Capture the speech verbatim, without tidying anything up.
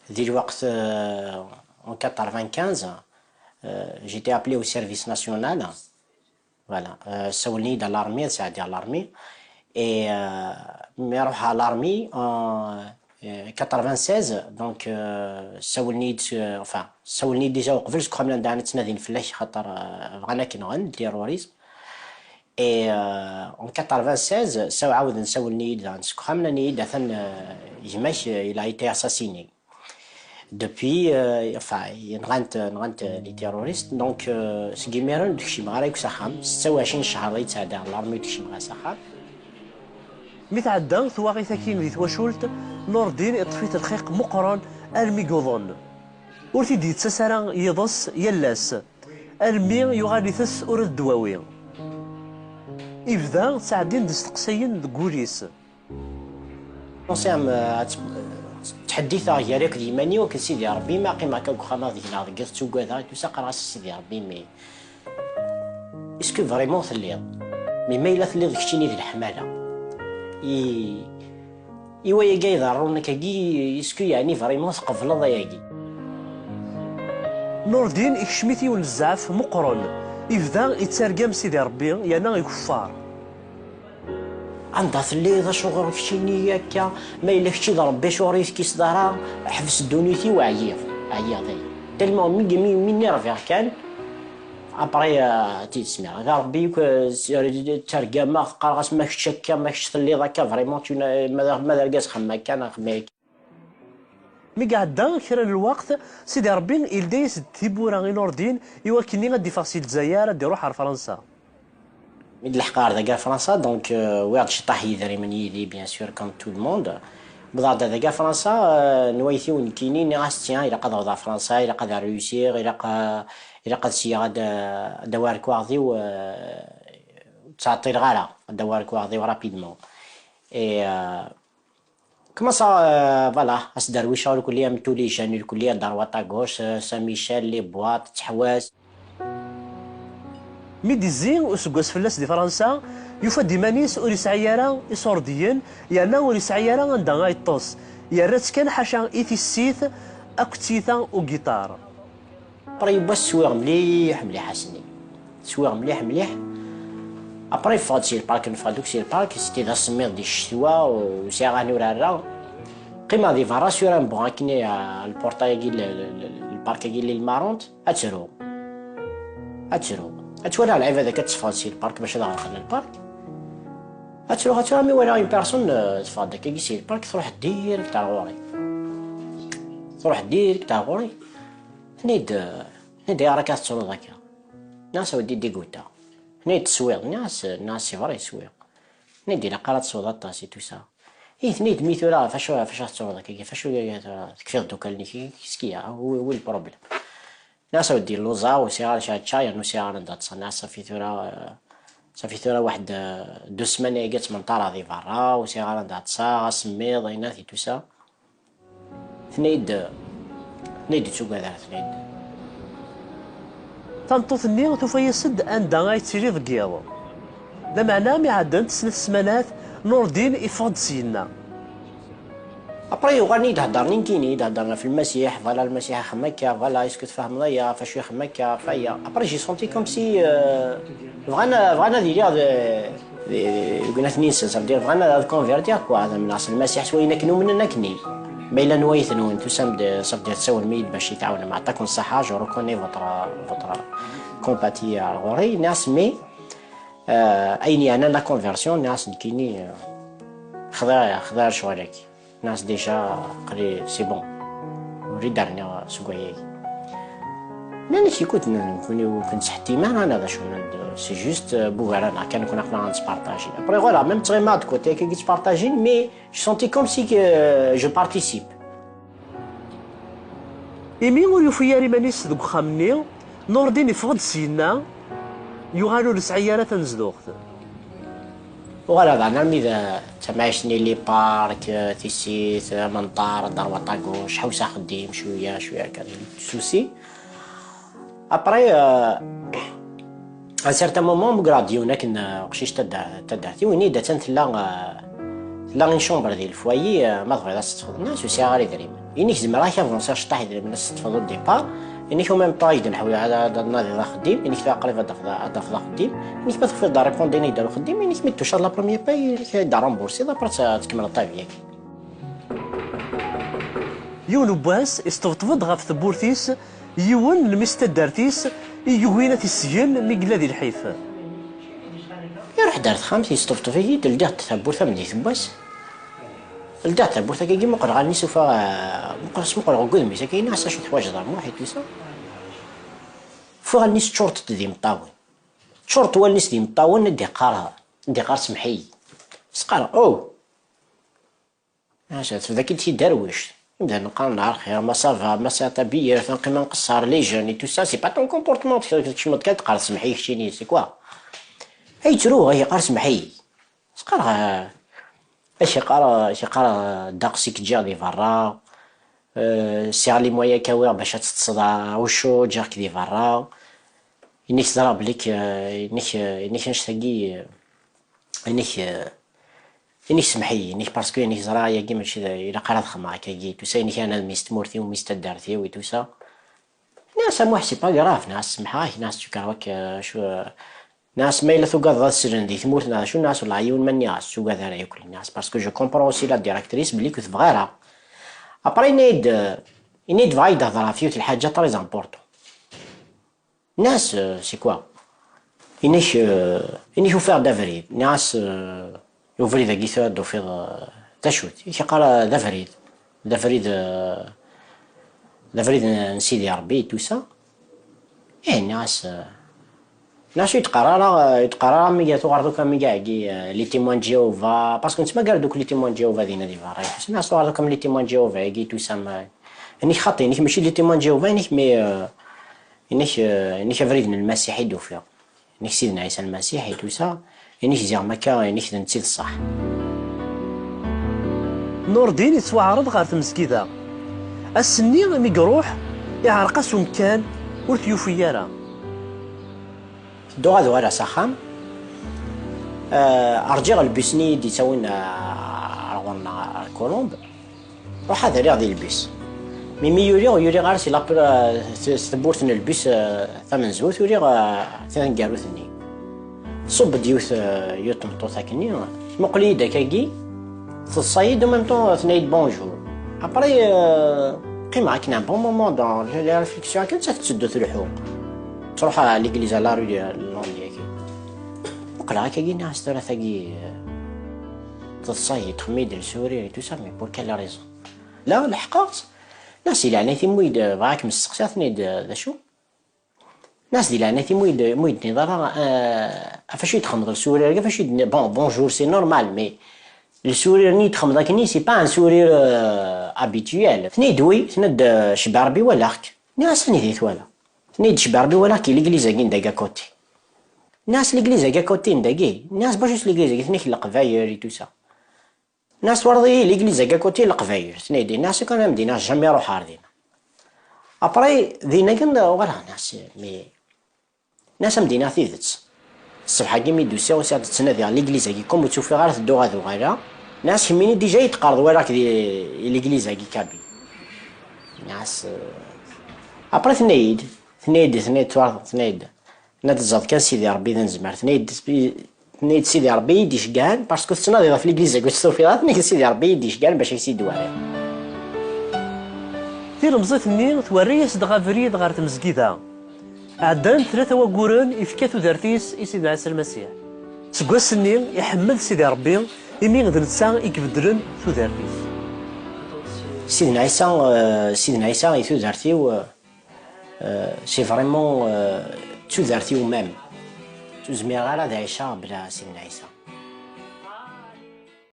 Di lweqt, euh, en quatre-vingt-quinze, euh, j'étais appelé au service national. Voilà. Euh, sawlen-iyi-d à l'armée, ad sɛeddiɣ l'armée. Et euh, mi ruḥeɣ à l'armée en euh, quatre-vingt-seize, donc euh, sawlen-iyi-d, euh, enfin, sawlen-iyi-d déjà uqbel seg uxxam anda ttnadin fell-ak, xaṭer euh, bɣan ad k-nɣen, terrorisme. Et euh, en quatre-vingt-seize, saw ɛawden sawlen-iyi-d daɣen seg uxxam, nnan-iyi-d atan euh, gma-k, euh, il a été assassiné. Depuis, euh, enfin, nɣant, nɣant les terroristes, donc euh, seg imiren ur d-kcimeɣ ara akk s axxam, setta u ɛecrin ccher i ttɛeddaɣ l'armée ur d-kcimeɣ ara s axxam. Mi tɛedda twaɣit-agi di twacult, Nurdin iṭṭef-it lxiq meqqren armi yuḍen. Ur t-id-yettas ara yiḍes yal ass, armi yuɣal itess ula d ddwawi. Ibda ttɛeddin-d isteqsayen deg wul-is. Commencé à me- à t- ttḥedditeɣ gar-i akked yiman-iw akked Sidi Ṛebbi, ma qqimeɣ akka deg uxxam ad gneɣ deg yiḍ ttuggadeɣ et tout ça, qqareɣ-as a Sidi Ṛebbi, mais est-ce que vraiment telliḍ? Mais ma yella telliḍ keččini d leḥmala, i, i wayagi ay iḍerrun akkagi, est-ce que yeɛni vraiment tqebleḍ ayagi? Nurdin ikcem-it yiwen n zzɛef meqqren, ibda yettargam Sidi Ṛebbi yerna ikeffar. Anda telliḍ, acuɣer keččini akka? Ma yella kečči d Ṛebbi, acuɣer i teskiseḍ ara? Ḥbes ddunit-iw, ɛyiɣ, ɛyiɣ dayen. Tellement mi, mi, mi nni rbiɣ kan, après, euh, ti tesmiɣ. D Ṛebbi akk, euh, ttergameɣ, qqareɣ-as ma kečč akka, ma kečč telliḍ akka, vraiment, tu n'as- ma d, ma d argaz xemmem akka, neɣ xemmem akka. Mi iɛedda kra n lweqt, Sidi Ṛebbi ilda-yas-d tiwwura i Nurdin i wakken ad d-iffeɣ si Lezzayer, ad d-iṛuḥ ar Fransa. Mi d-leḥqeɣ ar dagi ar Fransa, donc, euh, wwiɣ-d ciṭṭaḥ yidrimen yid-i, bien sûr, comme tout le monde. Wwḍeɣ-d ar dagi ar Fransa, euh, nwayt-iw nekkini, nniɣ-as, tiens, ilaq ad awḍeɣ ar Fransa, ilaq ad réussiɣ, ilaq, euh, ilaq ad syiɣ ad, ad awiɣ lekwaɣeḍ-iw, euh, ur ttɛeṭṭileɣ ara, ad awiɣ lekwaɣeḍ-iw rapidement. Et, euh, Commencé, euh, voilà, à se derwicher, le collier, tous les jeunes, le collier, à droite, à gauche, euh, Saint-Michel, les boîtes, ttḥewwas. Mi d-izzi useggas fell-as di Fransa, yufa-d iman-is ur yesɛi ara iṣurdiyen, yerna ur yesɛi ara anda ad yeṭṭes. Yerra-tt kan ḥaca i tissit akked tyita ugiṭar. Après yiwwas swiɣ mliḥ, mliḥ ass-nni. Swiɣ mliḥ, mliḥ. Après ffɣeɣ-d si lpark, neffeɣ-d akk si lpark, c'était d asemmiḍ di ccetwa, ur sɛiɣ ayen ur rreɣ. Qqimeɣ di berra sur un banc akken, euh, lpurṭa-agi, l-, l-, l-, lpark-agi, l'île marrante, ad ttruɣ. Ad ttruɣ. Ad twalaɣ lɛibad akka tteffɣen si lpark bac ad ɣerqen lpark. Ad ttruɣ, ad ttruɣ, mi walaɣ une personne, euh, teffeɣ-d akkagi si lpark, truḥ direct ar ɣur-i. Truḥ direct ar ɣur-i. Tenna-yi-d, tenna-yi-d, ayɣer akka tettruḍ akka? Nniɣ-as, a weddi, dégoûté. Tenna-yi-d, teswiḍ? Nniɣ-as, nniɣ-as, c'est vrai, swiɣ. Tenna-yi-d, ilaq ara tesweḍ aṭas et tout ça. Ih, tenna-yi-d, mi tura, ɣef acu, ɣef acu tettruḍ akka, ɣef acu tura tekfiḍ-d akk allen-ik, qu'est-ce qu'il y a, où, où est le problème? Nniɣ-as, a weddi, lluẓeɣ, ur sɛiɣ ara acu ara ččeɣ, yerna ur sɛiɣ ara anda ṭṭseɣ. Nniɣ-as, safi tura, euh, safi tura waḥed, euh, deux semaines ayagi ttmenṭareɣ di berra, ur sɛiɣ ara anda ṭṭseɣ, asemmiḍ, ayennat et tout ça. Tenna-yi-d, tenna-yi-d ur ttugad ara, tenna-yi-d. Tameṭṭut-nni tufa-yas-d anda ay tettili deg yiḍ. Lameɛna mi ɛeddant snat ssmanat, Nurdin iffeɣ-d syenna. Après yuɣalen-iyi-d heddren nekkini, i d-heddren ɣef Lmasiḥ, voilà, Lmasiḥ ixeddem akka, voilà, est-ce que tfehmeḍ aya, ɣef acu ixeddem akka, ɣef aya. Après j'ai senti comme si, euh, bɣan, bɣan ad iliɣ d, d, deg unat-nni-nsen, ça veut dire bɣan ad convertir, quoi, ad amneɣ s Lmasiḥ s wayen akken umnen akkenni. Ma yella nwayt-nwen, tusam-d, ça veut dire tsawlem-iyi-d bac i tɛawnem, ɛṭakum ṣṣeḥḥa, je reconnais votre, votre compatie ar ɣur-i, nniɣ-as, mais, euh, ayen yeɛnan la conversion, nniɣ-as nekkini, euh, xḍiɣ, xḍiɣ lecɣal-agi. Nniɣ-as déjà, aql-i, c'est bon. Ur d-rniɣ seg wayagi. Nnan-ak, écoute, nekkni ur ken-ttḥettim ara, neɣ d acu, c'est juste, euh, bugar-aneɣ kan, nekkni aql-aɣ nettpartaji. Après, voilà, même ttɣimiɣ-d côté-agi ttpartajin, mais je sentais comme si que je participe. Imi ur yufi ara iman-is deg uxxam-nni, Nurdin iffeɣ-d syenna, yuɣal ur yesɛi ara tanezduɣt. Uɣaleɣ daɣen armi d tamɛict-nni, les parcs, tissit, amenṭar, à droite à gauche, ḥewseɣ axeddim, cwiya, cwiya kan, souci. Après, euh, à un certain moment, meggreɣ-d yiwen akken, euh, uqcic tadda-, taddart-iw, ini-d, attan tella, euh, tella une chambre di le foyer, euh, ma tebɣiḍ ad teṭṭfeḍ. Nniɣ-as, ur sɛiɣ ara idrimen. Inek zemreɣ ad avansiɣ ceṭṭaḥ idrimen ad s-teṭṭfeḍ au départ. Inek en même temps i d-nḥwi ad, ad, ad nadiḍ axeddim. Inek tura qrib ad d-tafeḍ, ad d-tafeḍ axeddim. Inek ma tafeḍ la réponse dinna yedder uxeddim. Inek mi d-tucaḍ la première paye, inek ad d-remboursiḍ, après ad tkemmleḍ ta vie-agi. Yiwen n wass, isṭebṭeb-d ɣef tewwurt-is yiwen n mmi-s n taddart-is i yugin ad t-isgen mi yella di lḥif. Iruḥ-d ar texxamt, yesṭebṭeb-iyi-d, ldiɣ-d tawwurt am di tewwas. Ldiɣ-d tawwurt akkagi, muqleɣ allen-is, ufiɣ, eh, muqleɣ, smuqleɣ deg wudem-is, akka ini-as: "Acu teḥwaǧeḍ a Muḥ?" i tusa. Ufiɣ allen-is ččurent d imeṭṭawen. Ččurent wallen-is d imeṭṭawen, i d-iqqar, i d-iqqar: "Semḥ-iyi." S-qqareɣ: "Oh!" Aca, tebda-k-id tiderwict. Imdanen qqaren: "Ar xir, ma ça va, ma ça ta bien, neqqim ad nqeṣṣer, les jeunes et tout ça, c'est pas ton comportement, tkecmeḍ kan teqqar semḥ-iyi keččini, c'est quoi?" Ay ttruɣ, ay yeqqar semḥ-iyi. Sqareɣ, ah, ay yeqqar, ay yeqqar, ah, ddeqs i k-ǧǧiɣ di berra, euh, sɛiɣ les moyens ad k-awiɣ bac ad teṭṭseḍ, ah, ucu, ǧǧiɣ-k di berra. Inek ẓriɣ belli k-, inek, inek annect-agi, inek, inek semḥ-iyi, inek parce que inek ẓriɣ ayagi mačči d, ilaq ara ad xedmeɣ akkagi, tout ça, inek ana d mmi-s n tmurt-iw, mmi-s n taddart-iw et tout ça. Nniɣ-as a Muḥ, c'est pas grave, nniɣ-as semḥeɣ-ak, nniɣ-as cukkeɣ wak, acu, nniɣ-as ma yella tugadeḍ ad slen di tmurt neɣ acu, nniɣ-as wellah yiwen ma nniɣ-as, ur tugad ara yakk, nniɣ-as, parce que je comprends aussi la directrice belli ur tebɣi ara. Après, yenna-yi-d, yenna-yi-d bɣa ad yi-d-hedreɣ ɣef yiwet lḥaǧa très important. Nniɣ-as, euh, c'est quoi? Inek, euh, inek ufiɣ-d abrid. Nniɣ-as, euh, ubrid-agi tura d-tufiḍ, euh, d acu-t? I k-yeqqar, euh, d abrid. D abrid, euh, d abrid n, n Sidi Ṛebbi et tout ça. Ih, nniɣ-as, euh, nniɣ-as ur yi-d-qqar ara, euh, ur yi-d-qqar ara mi tuɣaleḍ akk am wigi-agi, euh, les témoins de Jéhovah, parce que nettmagar-d akk les témoins de Jéhovah dinna di berra et tout ça. Nniɣ-as tuɣaleḍ akk am les témoins de Jéhovah-agi et tout ça, ma, inek xaṭi, inek mačči d les témoins de Jéhovah, inek, mais, euh, inek, euh, inek abrid n Lmasiḥ i d-ufiɣ. Inek Sidna Ɛisa Lmasiḥ et tout ça, inek ziɣ makka, inek d netta i d ṣṣeḥ. Nurdin yettwaɛreḍ ɣer tmezgida. Ass-nni mi iruḥ, iɛreq-as umkan, ur t-yufi ara. Tedduɣ ad uɣaleɣ s axxam. Euh, rǧiɣ lbus-nni i d-yettawin, euh, ar ɣur-neɣ, ar Colombes. Ruḥ ad aliɣ di lbus. Mi, mi uriɣ, ur uriɣ ara si la, s, s tewwurt n lbus, eh, tamenzut, uriɣ, eh, taneggarut-nni. Tṣubb-d yiwet, eh, yiwet tmeṭṭut akkenni, tmuqel-iyi-d akkagi, teḍsa-yi-d, en même temps, tenna-yi-d bonjour. Après, eh, qqimeɣ akken un bon moment dans les réflexions, akken nettat tetteddu tleḥḥu. Tṛuḥ à l'église à la rue Landi-agi. Muqleɣ akkagi, nniɣ-as tura tagi, eh, teḍsa-yi-d, txemmem-iyi-d le sourire et tout ça, mais pour quelle raison? La, leḥqeɣ-tt. Nniɣ-as di leɛnaya-k, ma ur yi-d, bɣiɣ ad kem-steqsiɣ, tenna-yi-d, eh, d acu? Nniɣ-as di leɛnaya-k, ma ur yi-d, ma ur yi-d-tenniḍ ara, eh, ɣef acu i d-txemmmeḍ le sourire-agi, ɣef acu i d-, bon, bonjour, c'est normal, mais le sourire-nni i d-txemmmeḍ akkenni, c'est pas un sourire, euh, habituel. Tenna-yi-d oui, tenna-d, eh, cebba Rebbi walaɣ-k. Nniɣ-as anida i twala? Tenna-yi-d cebba Rebbi walaɣ-k i l'église-agi n dagi à côté. Nniɣ-as l'église-agi à côté n dagi? Nniɣ-as bacu-tt l'église-agi? Tenna-k n Leqbayel et tout ça. Nniɣ-as twalaḍ-iyi l'église-agi à côté n Leqbayel, tenna-yi-d, nniɣ-as kan ad am-d-iniɣ jamais ruḥeɣ ar dinna. Après, dinna kan uɣaleɣ, nniɣ-as, mais, nniɣ-as ad am-d-iniɣ tidet. Ṣṣbeḥ-agi mi d-usiɣ, usiɣ-d ttnadiɣ l'église-agi, comme ur tt-ufiɣ ara tedduɣ ad uɣaleɣ. Nniɣ-as kemmini déjà i d-teqqareḍ walaɣ-k di l'église-agi kabyle. Nniɣ-as, euh, après tenna-yi-d, tenna-yi-d, tenna-yi-d twalaḍ, tenna-yi-d, tenna-d tẓaḍ kan Sidi Rebbi d anezmar. Tenna-yi-d, tenna-yi-d Sidi Rebbi i d-iceggɛen, parce que tettnadiḍ ɣef l'église-agi ur tt-tufiḍ ara, tenna-k Sidi Rebbi i d-iceggɛen bac ad k-id-waliɣ. Tilemẓit-nni twerra-yas-d abrid ɣer tmezgida. Ɛeddan tlata wagguren, ifka tudert-is i Sidna Ɛisa Lmasiḥ. Seg wass-nni, iḥemmed Sidi Rebbi, imi d netta i ibeddlen tudert-is. Sidna Ɛisa, euh, Sidna Ɛisa i tudert-iw, euh, Euh, c'est vraiment, euh, d tudert-iw même. Ur zmireɣ ara ad ɛiceɣ bla Sidna Ɛisa.